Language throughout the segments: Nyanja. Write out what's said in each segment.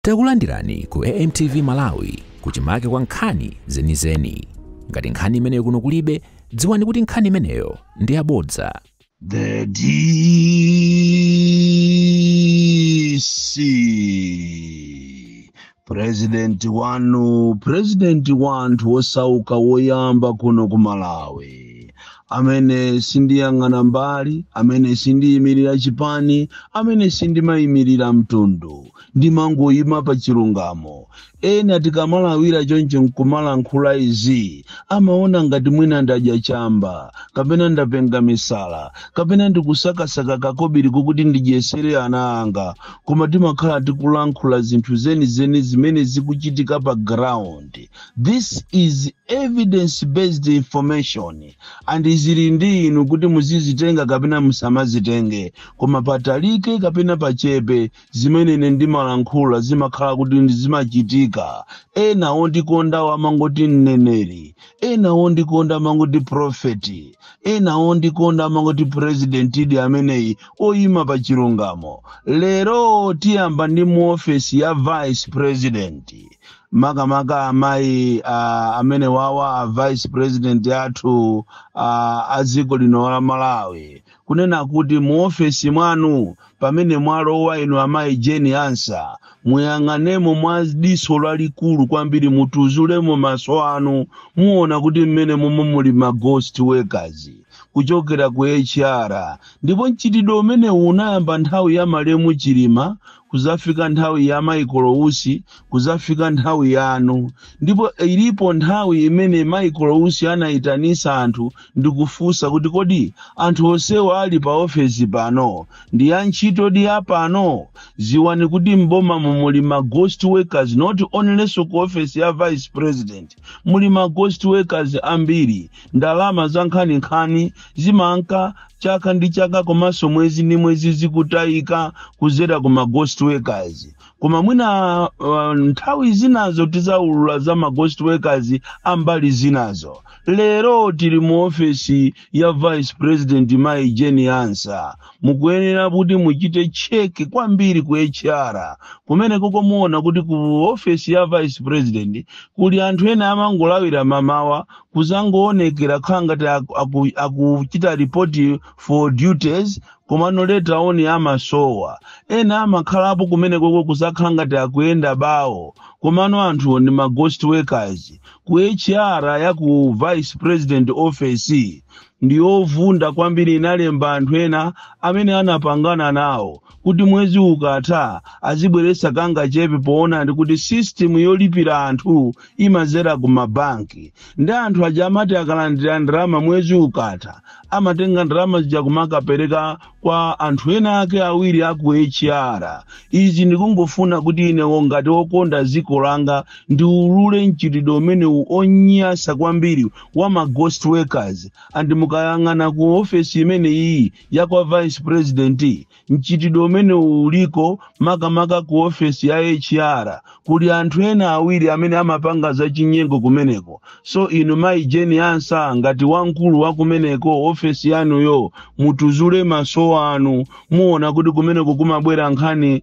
Takulandirani ku AMTV Malawi, kuchimake kwa nkhani zenizeni. Ngati nkhani imeneyo kuno kulibe, dziwani kuti nkhani imeneyo ndi yabodza. The DC, President wanu, President wanthu wosauka woyamba kuno ku Malawi, amene sindiyang'ana mbali, amene sindiyimirira chipani, amene sindimayimirira mtundu, ndimangoyima pa chilungamo. Ena tikamalawira choncho nkumalankhula izi, amaona ngati mwina ndadya chamba, kapena ndapenga misala, kapena ndikusakasaka kakobiri kokuti ndidyesere ana anga, koma timakhala tikulankhula zinthu zenizeni zimene zikuchitika pa ground. This is evidence based information and zili ndi inu kuti muzizitenga kapena musamazitenge, koma patalike kapena pachepe, zimene ine ndimalankhula zimakhala kuti zimachitika. Ena ondikondawo amangoti mneneri, ena ondikonda amangoti prophet, ena ondikonda amangoti president idi ameneyi oyima pa chilungamo. Lero tiyamba ndi mu ofesi ya Vice President, makamaka amayi amene wawa a Vice President athu a dziko lino la Malawi, kunena kuti mu ofesi mwanu pamene mwalowa inu amayi Jane Ansah, muyang'anemo mwa diso lalikulu kwambiri, mutuzulemo maso anu, muona kuti mmene momwe muli ma ghost workers kuchokera ku HR. Ndipo mchitidwe umene unayamba nthawi ya malemu Chilima, kuzafika nthawi ya Michael Usi, kuzafika nthawi yanu. Ndipo ilipo nthawi imene Michael Usi anayitanisa anthu ndikufunsa kuti, "Kodi anthu onsewa ali pa ofesi pano ndi antchito di apano?" Ziwani kuti mboma muli ma ghost workers, not only ku ofesi ya Vice President, muli ma ghost workers ambiri. Ndalama za nkhaninkhani zimanka chaka ndi chaka komanso mwezi ndi mwezi zikutayika kuzera ku ma ghost workers. Koma mwina nthawi zinazo tizaulula za ma ghost workers ambali zinazo. Lero tili mu ofesi ya Vice President mayi Jane Ansah. Mukuyenera kuti muchite check kwambiri ku HR kumene kokomuona kuti ku ofesi ya Vice President kuli anthu ena amangolawira mamawa kuzangoonekera khala ngati akuchita report for duties, komano later on amasowa. Ena amakhalapo kumene koko kuzakhala ngati akuyenda bawo, komano anthuwo ndi ma ghost workers. Ku HR ya ku Vice President office ndiyovunda kwambiri. Inalemba anthu ena amene anapangana nawo kuti mwezi ukatha azibweretsa kangachepe, poona ndi kuti system yolipira anthu imazera ku mabanki, ndi anthu aja amati akalandira ndalama mwezi ukatha, amatenga ndalama zija kumakapereka kwa anthu ena ake awiri aku HR. Izi ndikungofuna kuti inewo ngati wokonda dziko langa ndiulule mchitidwe umenewu onyasa kwambiri wa ma ghost workers. And mukayang'ana ku ofesi imene iyi ya kwa Vice President, mchitidwe umene uliko, makamaka ku ofesi ya HR, kuli anthu ena awiri amene amapanga zachinyengo kumeneko. So inu mayi Jane Ansah, ngati wamkulu wa kumeneko, ofesi yanuyo, mutuzule maso anu, muona kuti kumeneko kumabwera nkhani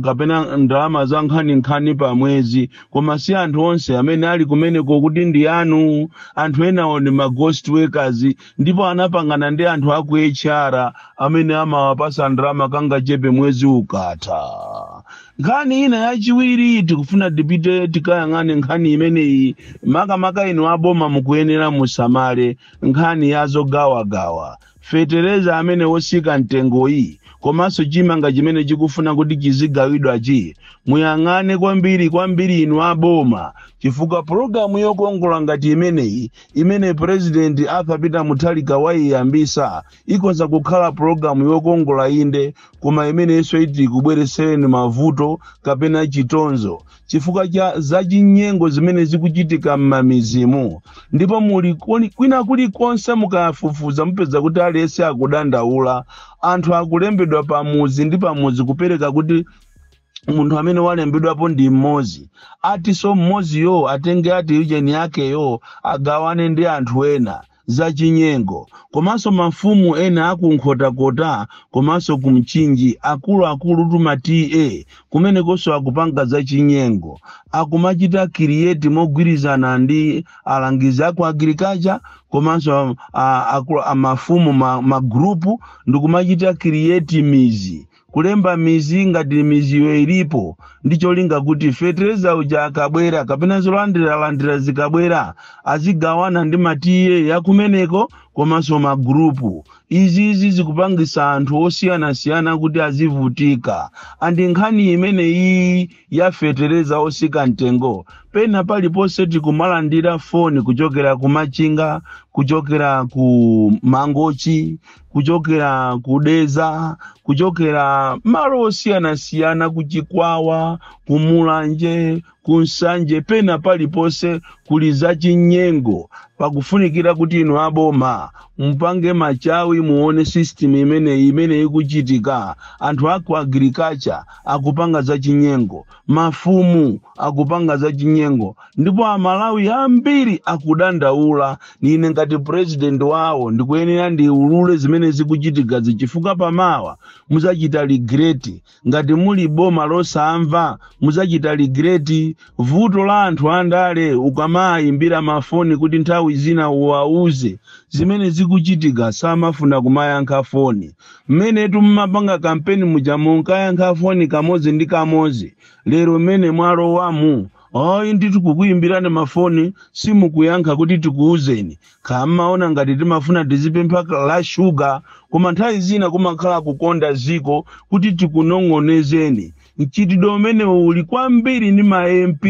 kapena ndalama za nkhaninkhani pa mwezi, koma si anthu onse amene ali kumeneko kuti ndi anu. Anthu enawo ndi ma ghost workers, ndipo anapangana ndi anthu aku HR amene amawapasa ndalama kangachepe mwezi ukatha. Nkhani ina yachiwiri, tikufuna tipite tikayang'ane nkhani imeneyi. Makamaka inu aboma mukuyenera musamale nkhani ya zogawagawa fetereza amene wosika mtengoyi, komanso chimanga chimene chikufuna kuti chizigawidwachi. Muyang'ane kwambiri kwambiri inu aboma, chifukwa pologalamu yokongola ngati imeneyi imene President Arthur Peter Mutharika wayiyambisa ikhoza kukhala pologalamu yokongola inde, koma imenenso iti kubweretsereni mavuto kapena chitonzo chifukwa cha zachinyengo zimene zikuchitika m'mamizimu. Ndipo muli kwina kulikonse mukafufuza, mupeza kuti aliyense akudandaula. Anthu akulembedwa pamuzi ndi pamuzi, kupereka kuti munthu amene walembedwapo ndi mmodzi, atiso mmodziyo atenge ati ujeni yakeyo agawane ndi anthu ena. Zachinyengo. Komanso mafumu ena akuNkhotakota komanso kuMchinji, akuluakulu tuma TA kumenekonso akupanga zachinyengo, akumachita create mogwirizana ndi alangizi aku agriculture komanso mafumu, magrupu, ndikumachita create mizi, kulemba mizi ngati miziyo ilipo, ndi cholinga kuti fetereza uja akabwera kapena zolandiralandira zikabwera, azigawana ndi ma TA yakumeneko komanso magrupu. Izizi zikupangisa anthu osiyanasiyana kuti azivutika. And nkhani imeneyi ya fetereza osika mtengo, pena paliponse tikumalandira foni kuchokera ku Machinga, kuchokera ku Mangochi, kuchokera ku Dedza, kuchokera malo osiyanasiyana, ku Chikwawa, ku Mulanje, ku Nsanje, pena paliponse kuli zachinyengo. Pakufunikira kuti inu aboma mupange machawi, muone system imeneyi imene ikuchitika. Anthu aku agriculture akupanga zachinyengo, mafumu akupanga zachinyengo, ndipo Amalawi ambiri akudandaula. Ine ngati president wawo ndikuyenera ndiulule zimene zikuchitika, chifukwa pamawa muzachita regret. Ngati muli boma losamva, muzachita regret. Vuto la anthu andale, ukamayimbira mafoni kuti nthawi zina uwauze zimene zikuchitika, samafuna kumayankha foni. Mmenetu mmapanga kampeni muja munkayankha foni kamodzi ndi kamodzi. Lero mmene mwalowamu, ayi ndithu, kukuyimbirani mafoni simukuyankha kuti tikuuzeni. Kamaona ngati timafuna tizipempha la shuga, koma nthawi zina kumakhala kukonda ziko kuti tikunong'onezeni. Mchitidwe umene uli kwambiri ndi ma MP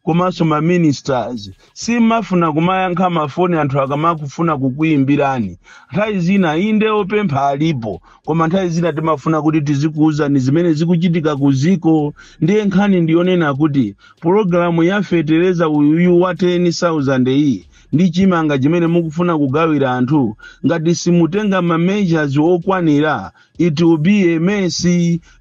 komanso ma ministers, simafuna kumayankha mafoni anthu akamakufuna kukuyimbirani. Nthawi zina inde opempha alipo, koma nthawi zina timafuna kuti tizikuwuzani zimene zikuchitika ku ziko. Ndiye nkhani ndiyonena kuti pologalamu ya fetereza uyuyu wa 10,000 iyi ndi chimanga chimene mukufuna kugawira anthu, ngati simutenga ma measures okwanira, it will be a mess.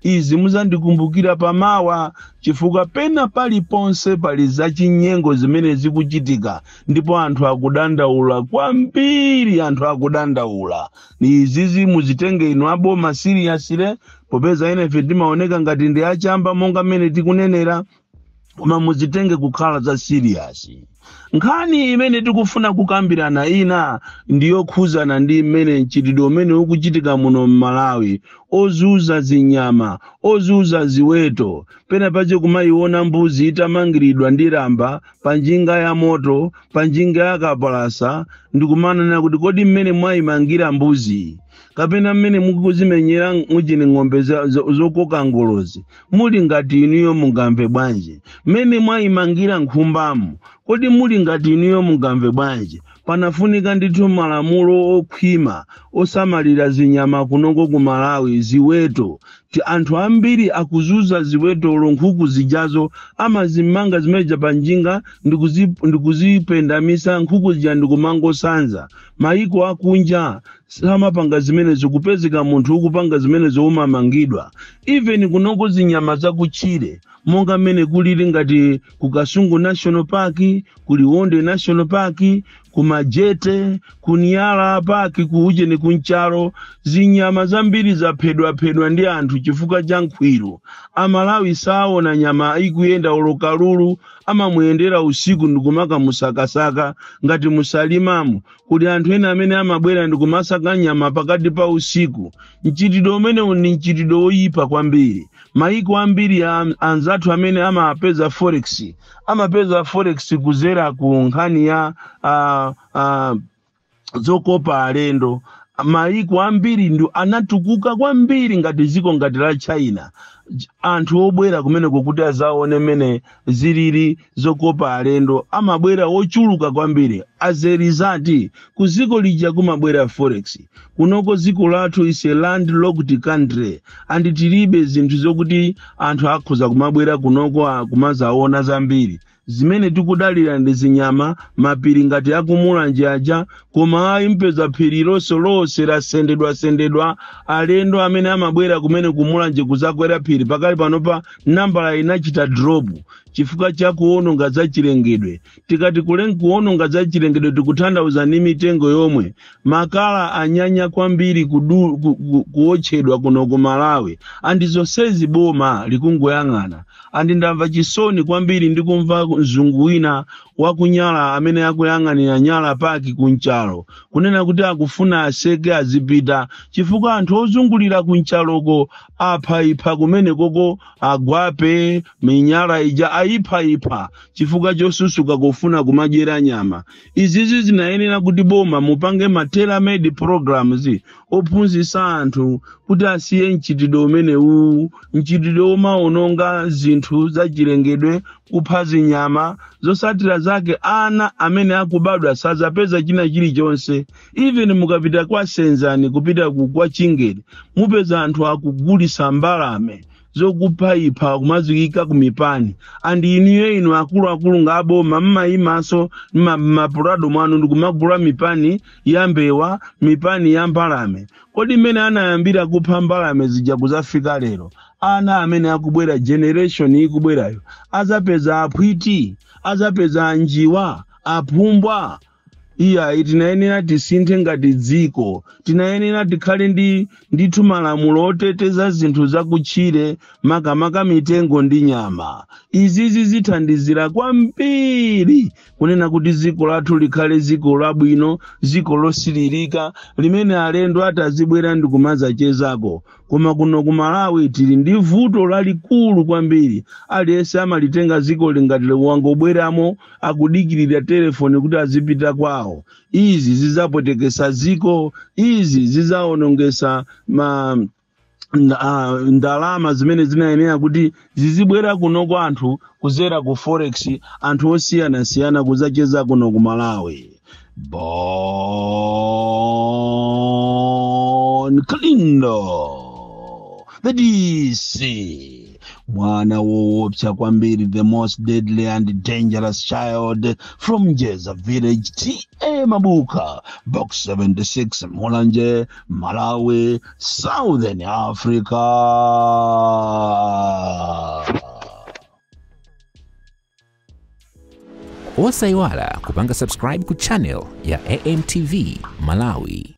Izi muzandikumbukira pamawa, chifukwa pena paliponse pali zachinyengo zimene zikuchitika, ndipo anthu akudandaula kwambiri. Anthu akudandaula. Izizi muzitenge inu aboma seriously, popeza inefe timaoneka ngati ndi achamba monga mmene tikunenera, koma muzitenge kukhala za serious. Nkhani imene tikufuna kukambirana ina ndiyokhuzana ndi mmene mchitidwe umene ukuchitika muno mMalawi ozuza zinyama, ozuza ziweto. Pena pache kumayiona mbuzi itamangiridwa ndi lamba pa njinga ya moto, pa njinga ya kapalasa, ndikumanena kuti kodi mmene mwayimangira mbuzi kapena mmene mukuzimenyera mujini ng'ombe zokoka ngolozi, muli ngati inuyo mungamve bwanji? Mmene mwayimangira nkhumbamu, kodi muli ngati inuyo mungamve bwanji? Panafunika ndithu malamulo okhwima osamalira zinyama kunoko ku Malawi, ziweto. Ti anthu ambiri akuzuza ziweto. Nkhuku zijazo amazimanga zimeja pa njinga ndikuzipendamisa nkhuku zija ndikumangosanza. Maiko akunja samapanga zimenezo. Kupezeka munthu ukupanga zimenezo, umamangidwa. Even kunoko zinyama zakutchire, monga mmene kulili ngati ku Kasungu National Park, ku Liwonde National Park, ku Majete, ku Niyala Park, ku ujeni kunchalo, zinyama zambiri zaphedwaphedwa ndi anthu chifukwa cha nkhwiru. Amalawi saona nyama ikuyenda, olokalulu amamuyendera usiku ndikumakamusakasaka. Ngati musalimamo kuli anthu ena amene amabwera ndikumasaka nyama pakati pa usiku. Mchitidwe umenewu ndi mchitidwe woyipa kwambiri. Maiko ambiri anzathu amene amapeza forex, amapeza forex kuzera ku nkhani ya zokopa alendo. Maiko ambiri ndi anatukuka kwambiri, ngati ziko ngati la China, anthu obwera kumeneko kuti azaone mmene zilili zokopa alendo amabwera ochuluka kwambiri. As a result, ku ziko lija kumabwera forex. Kunoko ziko lathu is a landlocked country and tilibe zinthu zokuti anthu akhoza kumabwera kunoko kumazaona zambiri. Zimene tikudalira ndi zinyama, mapiri ngati akuMulanje aja, koma ayi, mpeza phiri lonse lonse lasendedwasendedwa. Alendo amene amabwera kumene kuMulanje kuzakwera phiri, pakali panopa nambala inachita drop chifukwa cha kuwononga za chilengedwe. Tikati kuwononga za chilengedwe, tikutanthauza ndi mitengo yomwe. Makala anyanya kwambiri kuotchedwa kuno ku Malawi, and zonsezi boma likungoyang'ana. And ndamva chisoni kwambiri ndikumva mzungu wina wakunyala amene akuyang'anira Nyala Park kuNchalo kunena kuti akufuna aseke, azipita, chifukwa anthu ozungulira kuNchaloko aphayipha kumene koko agwape minyala ija, ayiphayipha chifukwa chosusuka kufuna kumadyera nyama. Izizi zinayenera kuti boma mupange ma tailor-made programs ophunzitsa anthu kuti asiye mchitidwe umenewu, mchitidwe omawononga zinthu zachilengedwe, kupha zinyama. Zotsatira zake, ana amene akubadwa sazapeza china chilichonse. Even mukapita kwa Senzani, kupita kwa Chingeni, mupeza anthu akugulisa mbalame zokuphayipha kumazikika ku mipani. And inuyo, inu akuluakulu ngaboma, mmayimaso mmaPrado mwanu ndikumagula mipani ya mbewa, mipani ya mbalame. Kodi mmene anayambira kupha mbalame zija kuzafika lero, ana amene akubwera, generation ikubwerayo, azapeza aphwiti, azapeza anjiwa, aphumbwa? Iya, tinayenera tisinthe ngati dziko. Tinayenera tikhale ndi ndithu malamulo oteteza zinthu zakutchire, makamaka mitengo ndi nyama. Izizi zithandizira kwambiri kunena kuti dziko lathu likhale dziko labwino, dziko losiririka limene alendo atazibwera ndi kumadzachezako. Koma kuno ku Malawi tili ndi vuto lalikulu kwambiri. Aliyense amalitenga dziko lingati wangobweramo, akudikirira telefoni kuti azipita kwawo. Izi zizapwetekesa dziko, izi zizawonongesa ma ndalama zimene zinayenera kuti zizibwera kuno kwa anthu kuzera ku forex, anthu osiyanasiyana kuzacheza kuno ku Malawi. Bon Kalindo, the DC, mwana woopsa kwambiri, the most deadly and dangerous child from Jeza Village, TA Mabuka, Box 76, Mulanje, Malawi, Southern Africa. Osayiwala kupanga subscribe ku channel ya AMTV Malawi.